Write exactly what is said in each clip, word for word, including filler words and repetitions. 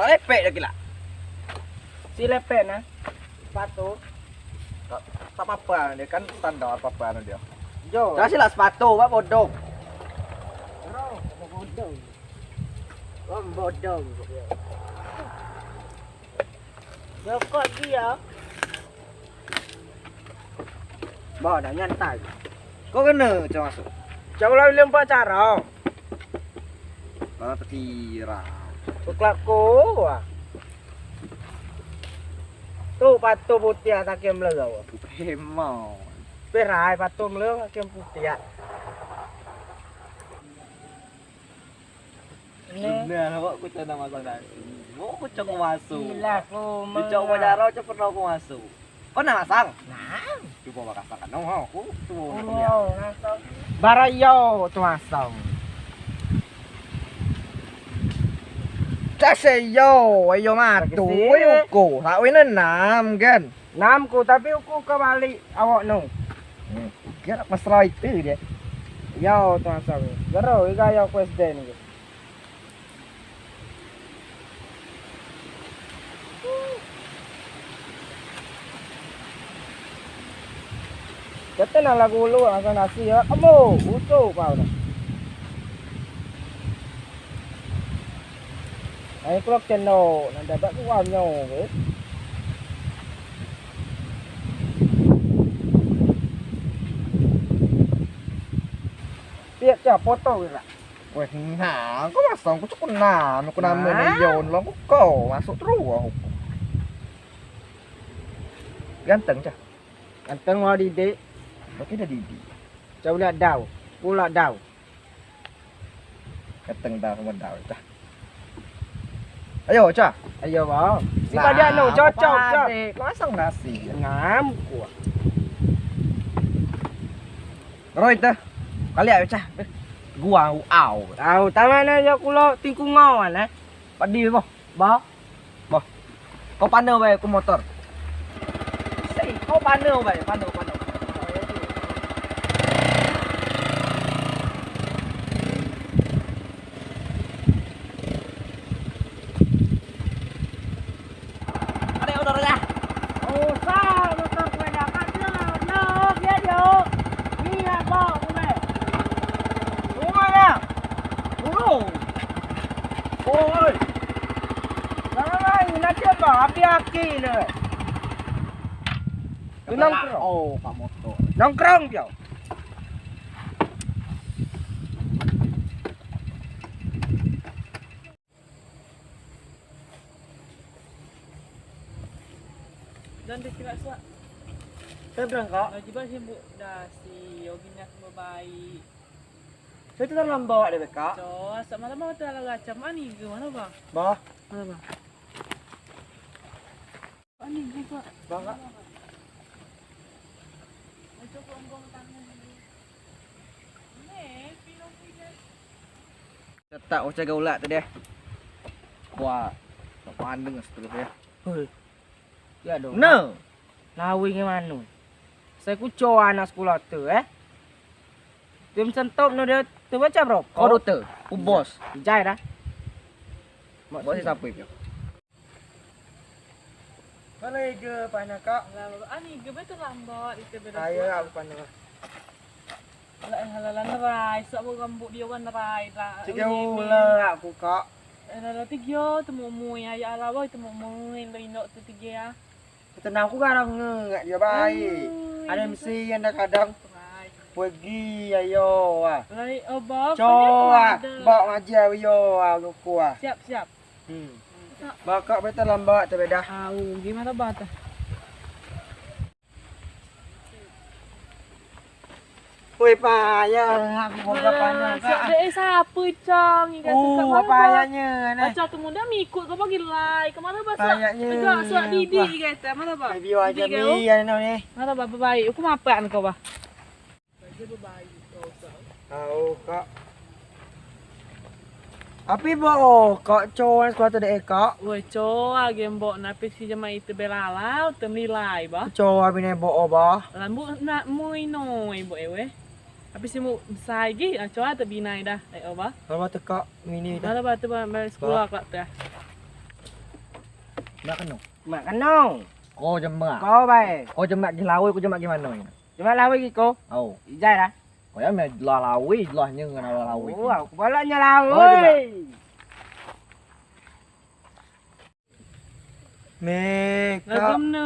Tak lepek dah kilak. Si lepek nah. Sepatu. Tak, tak apa-apa, dia kan standar apa-apa dia. Jo. Kasih lah sepatu, buat bodong. Bodong. Om bodong. Rokok dia. Ba, dah nyantai. Ko kene, cak masuk. Cak ulah lem pacara. Kalau terkira. Kekelak ko, ah. Tu patung putiak takem leu. Emang. Perai patung leu takem putiak. Ini. Bener, awak ku cak nak masang nasi. Mau ku cak masuk. Gila, ku. Di cak mau. Wajar, cak pernah ku masuk. Ko nak masang? Nah. Coba bakasang kan, no, aku coba. Barayo tu masang. Cak seyo, ayo matu, ayo ko. Hak wina nam kan. Nam ku, tapi uku kebalik awak no. Hmm. Kira masalah itu dia. Yo, tu asal ni. Gero, iga yo question ni. Kata nak lagu lu, asal nasi ya. Ambo, ucuk kau dah. Ai, kelok ceno, nanda bak kuam nyo, weh. Siap, siap, foto kira. Weh, nah, ko masang, ko cukup nah, ko nama nah. Leon, lo ko masuk terus, aku. Ganteng, cah. Ganteng, wah, didik. Oke, dah didik. Cah, ulah dau, ulah dau. Keteng dah modal cah. Ayo, cah. Ayo, bang. Si padiak no, cocok, cah. Masang nasi. Ngam, kuah. Roy teh. Kali ayo, cah. Gua au. Au, taman aja kulo tingkungan, eh. Padi, boh. Boh. Boh. Ko paneu bae ku motor. Sei, ko paneu bae, paneu, paneu. Ade odor ya. Usah motor kue dapat yo, yo, dia yo. Ni abang kue. Rumah ya. Dulu. Oi. Jangan main, nanti abang habis aki ni. Nongkrong. Oh, pak motor. Nongkrong dia. Dan dia kira suak. Saya berangkat. Lagi bah sibuk dah si Yogi nak membaik. Saya tu dalam bawa dia beka. Cok, asal malam mau tu ala gacam ani ke mana bang? Bah. Mana bang? Ani ke pak? Bang kak. Tetap ucap gaulak tadi. Kuat. Tak pandeng seterusnya. Hei. Ya dong. No. Lawi nge manu. Saya kuco anak sekolah tu, eh. Tim sentop no dia tu baca bro. Kau doktor, ku bos. Ijai dah. Bos siapa itu? Kalau ige panah kak. Ani ige betul lambat itu betul. Saya aku panah. Lah, halalan nerai, sok berambut dia wan nerai lah. Tiga ulah aku kak. Eh, lalu tiga temu mui, ayah lawa temu mui, lo indok tu tiga ya. Tenang aku garang ngak dia baik. Ada mesti yang dah kadang. Pergi ayo ah. Lai, oh, bak. Coa, bak ngaji ayo ah, aku ah. Siap, siap. Hmm. Bakak beta lambat tu beda. Au, gimana bata? Woi, payah aku buka panjang, Kak. Dek, eh, siapa, Cang? Iga tu, Kak, mana, payahnya, nah. Baca tu muda mikut kau bagi lai. Kemana, Bah, suak? Payahnya. Tegak, suak, Bah. Didik, iga tu. Mana, Bah? Biar aja. Didik kau. Mi, ya, no, ni. Mana, Bah, baik. Aku maafkan kau, Bah. Aja baik kau, Kak. Tahu, Kak. Api bo o, Kak, coa sekolah tu dek, Kak? Woi, coa gen bo, napi si jema itu belalau, temlilai, Bah. Coa bine bo o, Bah. Lambu nak mui no, ibu ewe. Api si mu sai gi, ah, coa te binai dah, eh, o, Bah. Kalau tu, Kak, mini dah. Kalau tu, Bah, sekolah, Bah. Kak, tu, ya. Mak keno. Mak keno. Ko jemak. Ko bae. Ko jemak gi lawei, ko jemak gi mano, ya? Jemak lawei gi ko. Au. Ijai dah. Ko ya me lah lawei, lah nyen ngen lah lawei. Oh, aku balak nyen lawei. Oh, jemak. Mek, Kak. Lagam ne,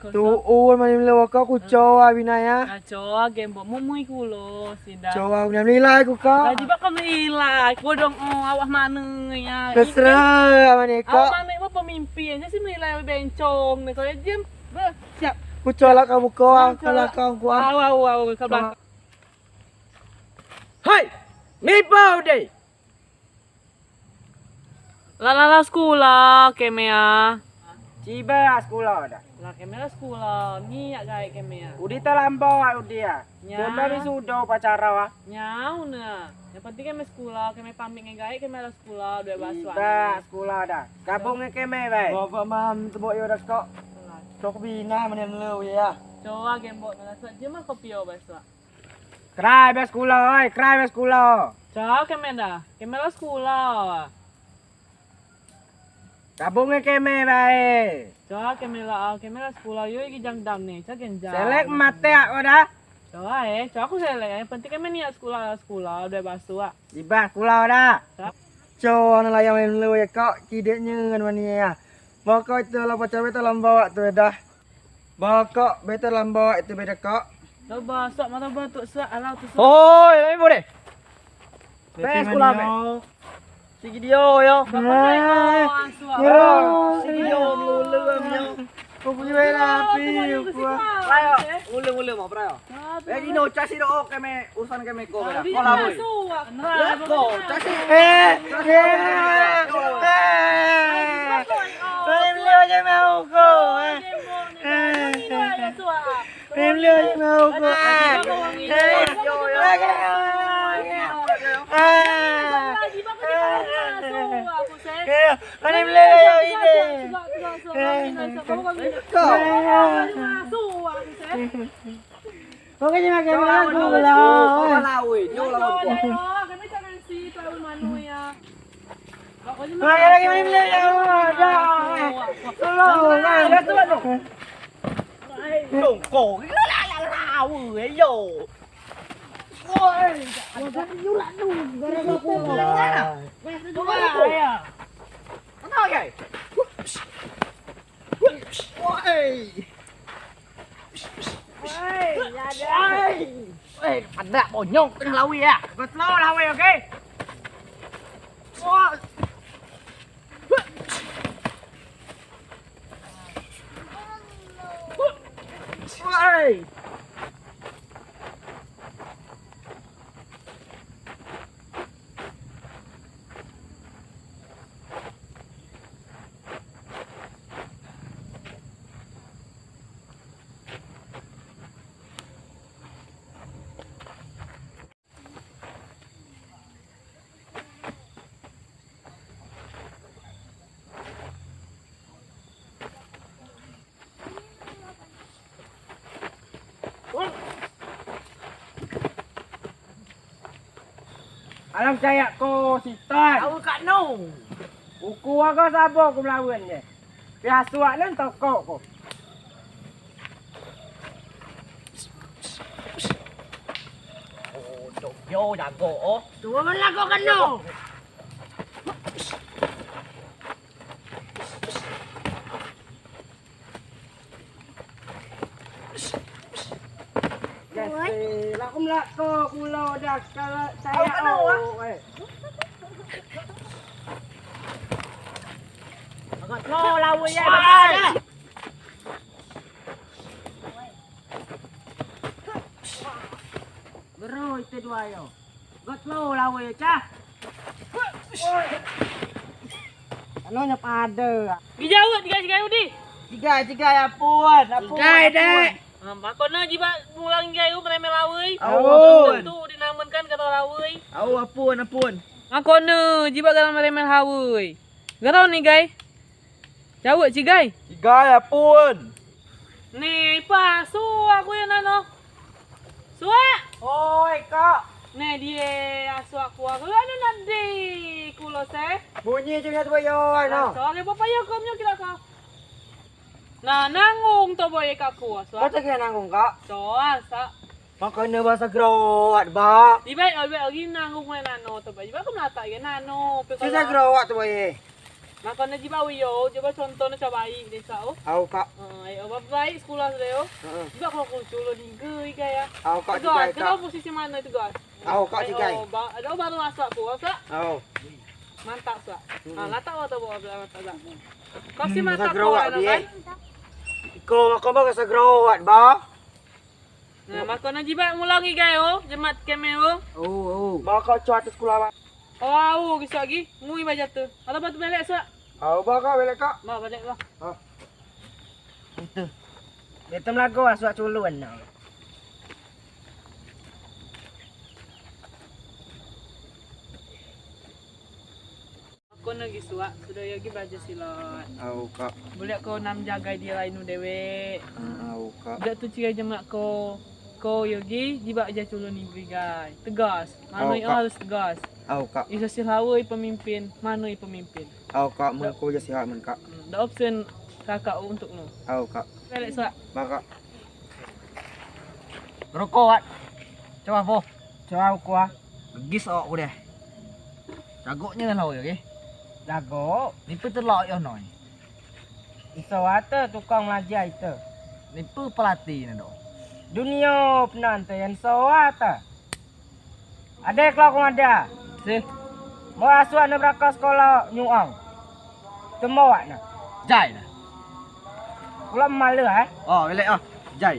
Kak. Tuun, mani melewa, Kak, ku coa bina ya. Nah, coa gen bo, mumui kulo, sida. Coa, udah melilai ku, Kak. Lah, jibeak ko melilai, kodong, oh, awak mane ya. Terserah, mane, Kak. Awak mane, mau pemimpin, aja si melilai bencong ne, kalau jem, be, siap. Ku coa lah kamu, Kak, kalau kau, Kak. Au, au, au, ke belakang. Hai, mipau deh. Lah, lah, lah, sekula keme a. Ciba sekula dah. Lah, keme lah sekula, ni yak gaek keme a. Udi telambat udi a. Nyau. Keme wisudo upacara a. Nyau ne. Yang penting keme sekula, keme pamit ngen gaek, keme lah sekula, dua belas. Ciba sekula dah. Gabung ngen keme bae. Bapak mam tebok yo dah kok. Lah. Kok bina menen lu ya. Coa gen bo, nah, suak jem a kopio bae suak. Krai be sekula, oi, krai be sekula. Coa keme dah, keme lah sekula. Gabung ngen keme bae. Coa keme lah, ah, keme lah sekula, yo igi jang dam ne, coa gen jang. Selek mate aku dah. Coa, eh, coa aku selek, eh, penting keme niat sekula, sekula, udah basu, ah. Jibeak sekula dah. Coa. Coa ne layang lain lu ya, Kak, kidek nyen mani ya. Bako itu lah pacar beta lambat tu dah. Bako beta lambat itu beda, Kak. Coba suak, mata batuk suak, alau tu suak. Hoi, lami boleh. Bes kula be. Sigi dio yo. Sigi dio mulu am yo. Kau punya bela api, gua. Prayo, mulu, mulu mau prayo. Eh, dino, casi do, keme, urusan keme ko, bela. Ko lah, woi. Ko, casi. Eh, eh, eh. Kau beli aja mau ko, eh. Eh, eh, eh. Beli aja mau ko. Eh, eh, eh. Eh, eh. Mane meleak yo ine. Ko. Pokoknyo makan makan gula. Lawei, nyo lawei. Makan lagi mane meleak yo. Dah. Tolong, tolong. Tunggu, lawei yo. Woi, jangan nyulak tu. Gara-gara aku. Mana ya? Woi. Woi, ya ada. Eh, pada bonyok tengah lawei ya. Betul lawei, oke. Woi. Woi. Alam cayak ko sitan. Tahu kak no. Uku aga sabo ku melawan je. Biasa wak nen toko ku. Oh, dok yo jago oh. Tuh mana kau kena? Yes, eh, lakum lako kulo dah kalau saya oh, eh. Agak lo lawa ya. Gero ite duai yo. Got lo lawe yo, cah. Ano nyo pade. Gi jauh, cigai, cigai, Udi. Cigai, cigai, apun, apun, cigai, apun. Dek. Ah, mako ne jibeak mulang igai o meremeh lawei. Au. Tentu di namen kan kato lawei. Au, apun, apun. Mako ne jibeak galak meremeh lawei. Gero ne igai. Jauh cigai. Cigai, apun. Ne, ipa, suak ku yo nano. Suak. Oi, Kak. Ne, die, asuak ku, aku anu nadi kulo se. Bunyi je ngat bayo, ano. Soalnya bapak yo kom nyo kira ka. Nah, nanggung to boye kak kuas, Wak. Kau tak kira nanggung, Kak? Soal, Sak. Makanya bahasa gerawat, Bak. Ibai, ibai lagi nanggung wae nano to, Bak. Ibai aku melatak ya nano. Susah gerawat to boye. Makanya jibeak uyo, coba contohnya coba baik deh, Sak, oh. Au, Kak. Heeh, ayo, baik sekolah sudah, yo. Heeh. Jibeak kalau kuncul lo tiga, iga ya. Au, Kak, tiga, Kak. Tegas posisi mana itu, guys? Au, Kak, tiga. Ayo, Bak. Ada baru masuk aku, Sak. Au. Mantap, Sak. Hmm. Ah, latak lo to, Bak, mantap, Sak. Kau si mata gerawat kau, dia. Iko mako ba kasa gerawat ba. Nah, mako ne jibeak mulang igai o, jemat keme o. Oh, oh. Mako cuat sekolah ba. Oh, au, gisok gi, ngui ba jatuh. Atau batu belek, Sak. Au, ba, Kak, belek, Kak. Ba, belek, ba. Ah. Itu. Betem lagu, ah, suak culun, nah. Aku ne gi suak, sudo yo gi belajar silat. Au, Kak. Buliak ko nam jagai dirai nu dewek. Au, Kak. Dak tu cigai jemak ko, ko yo gi jibeak ja culun igai. Tegas. Mano yo harus tegas. Au, Kak. Iso si lawei pemimpin, mano yo pemimpin. Au, Kak, mun ko ja sihat mun, Kak. Hmm, dak opsen kakak untuk nu. Au, Kak. Belek suak. Ba, Kak. Rokok, Wak. Coba, po. Coba, uku, ah. Gegis awak ku deh. Jagok nye lah, oke? Jagok. Nipe telok yo noi. Iso ate tukang melajar ite. Nipe pelatih ne do. Dunio penan te yang so ate. Ade kelak ku ngada. Si. Mau asuak ne beraka sekolah nyuang. Temo wak ne. Jai ne. Pulo male, eh. Oh, belek ah. Jai.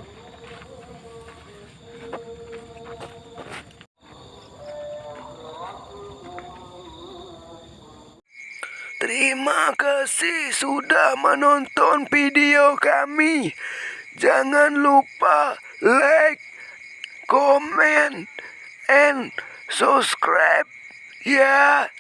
Terima kasih sudah menonton video kami. Jangan lupa like, comment, and subscribe ya.